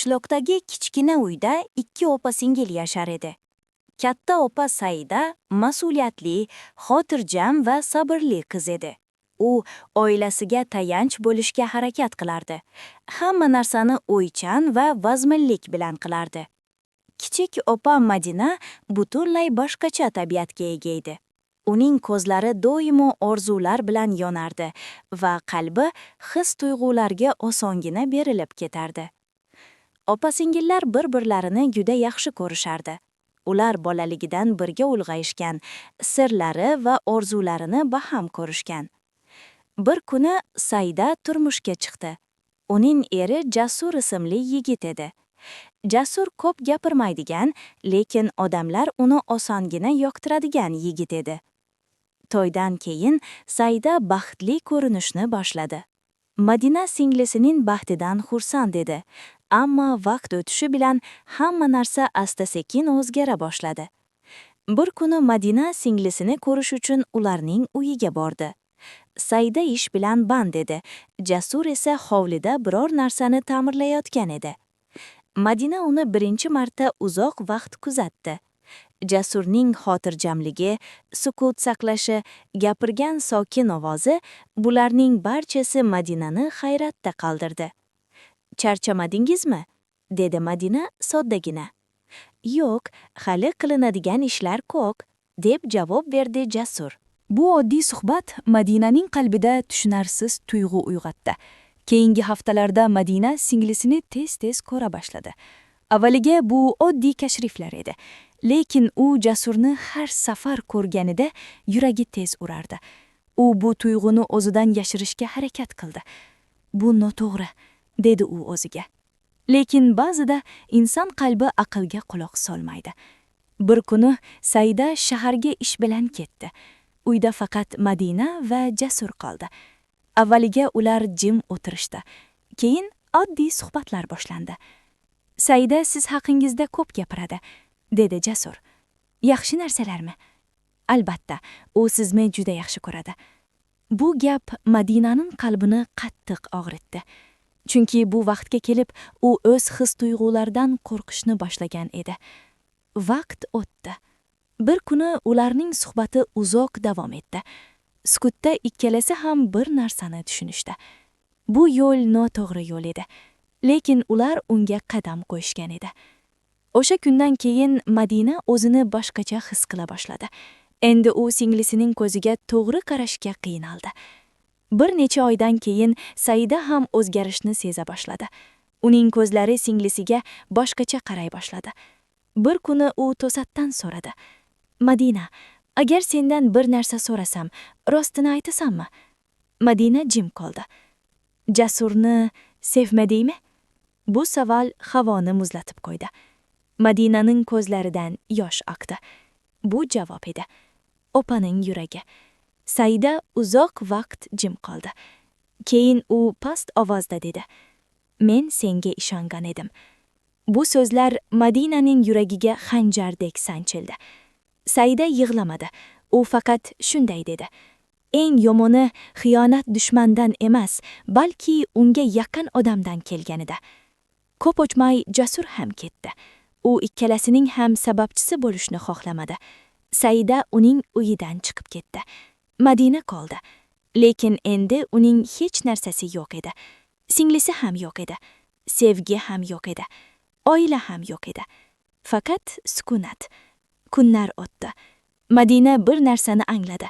Qishloqdagi kichkina uyda ikki opa-singil yashar edi. Katta opa Saida mas'uliyatli, xotirjam va sabrli qiz edi. U oilasiga tayanch bo'lishga harakat qilardi. Hamma narsani o'ychan va vazminlik bilan qilardi. Kichik opa Madina butunlay boshqacha tabiatga ega edi. Uning ko'zlari doimo orzular bilan yonardi va qalbi his-tuyg'ularga osongina berilib ketardi. Opa-singillar bir-birlarini juda yaxshi ko'rishardi. Ular bolaligidan birga ulg'ayishgan, sirlari va orzularini baham ko'rishgan. Bir kuni Saida turmushga chiqdi. Uning eri Jasur ismli yigit edi. Jasur ko'p gapirmaydigan, lekin odamlar uni osongina yoqtiradigan yigit edi. To'ydan keyin Saida baxtli ko'rinishni boshladi. Madina singlisining baxtidan xursand edi. Ammo vaqt o'tishi bilan hamma narsa asta-sekin o'zgara boshladi. Bir kuni Madina singlisini ko'rish uchun ularning uyiga bordi. Saida ish bilan band edi. Jasur esa hovlida biror narsani ta'mirlayotgan edi. Madina uni birinchi marta uzoq vaqt kuzatdi. Jasurning xotirjamligi, sukut saqlashi, gapirgan sokin ovozi, bularning barchasi Madinani hayratda qoldirdi. "Charchamadingizmi?" dedi Madina soddagina. "Yo'q, hali qilinadigan ishlar ko'p", deb javob berdi Jasur. Bu oddiy suhbat Madinaning qalbida tushunarsiz tuyg'u uyg'otdi. Keyingi haftalarda Madina singlisini tez-tez ko'ra boshladi. Avvaliga bu oddiy tashriflar edi. Lekin u Jasurni har safar ko'rganida yuragi tez urardi. U bu tuyg'uni o'zidan yashirishga harakat qildi. "Bu noto'g'ri", dedi u o'ziga. Lekin ba'zida inson qalbi aqlga quloq solmaydi. Bir kuni Saida shaharga ish bilan ketdi. Uyda faqat Madina va Jasur qoldi. Avvaliga ular jim o'tirishdi. Keyin oddiy suhbatlar boshlandi. "Saida siz haqingizda ko'p gapiradi", dedi Jasur. "Yaxshi narsalarmi?" "Albatta, u sizni juda yaxshi ko'radi." Bu gap Madinaning qalbini qattiq og'ritdi. Chunki bu vaqtga kelib u o'z his-tuyg'ularidan qo'rqishni boshlagan edi. Vaqt o'tdi. Bir kuni ularning suhbati uzoq davom etdi. Sukutda ikkalasi ham bir narsani tushunishdi. Bu yo'l noto'g'ri yo'l edi. Lekin ular unga qadam qo'yishgan edi. O'sha kundan keyin Madina o'zini boshqacha his qila boshladi. Endi u singlisining ko'ziga to'g'ri qarashga qiynaldi. Bir necha oydan keyin Saida ham o'zgarishni seza boshladi. Uning ko'zlari singlisiga boshqacha qaray boshladi. Bir kuni u to'satdan so'radi: "Madina, agar sendan bir narsa so'rasam, rostini aytasanmi?" Madina jim qoldi. "Jasurni sevmadingmi?" Bu savol havoni muzlatib qo'ydi. Madinaning ko'zlaridan yosh oqdi. Bu javob edi. Opaning yuragi. Saida uzoq vaqt jim qoldi. Keyin u past ovozda dedi: "Men senga ishongan edim." Bu so'zlar Madinaning yuragiga xanjardek sanchildi. Saida yig'lamadi. U faqat shunday dedi: "Eng yomoni xiyonat dushmandan emas, balki unga yaqin odamdan kelganida." Ko'p o'tmay Jasur ham ketdi. U ikkalasining ham sababchisi bo'lishni xohlamadi. Saida uning uyidan chiqib ketdi. Madina qoldi. Lekin endi uning hech narsasi yo'q edi. Singlisi ham yo'q edi. Sevgi ham yo'q edi. Oila ham yo'q edi. Faqat sukunat. Kunlar o'tdi. Madina bir narsani angladi.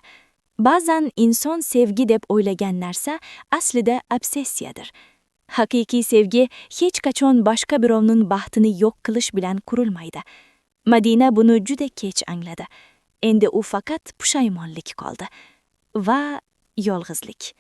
Ba'zan inson sevgi deb o'ylagan narsa aslida obsessiyadir. Haqiqiy sevgi hech qachon boshqa birovning baxtini yo'q qilish bilan qurilmaydi. Madina buni juda kech angladi. Endi u faqat pushaymonlik qoldi va yolg'izlik.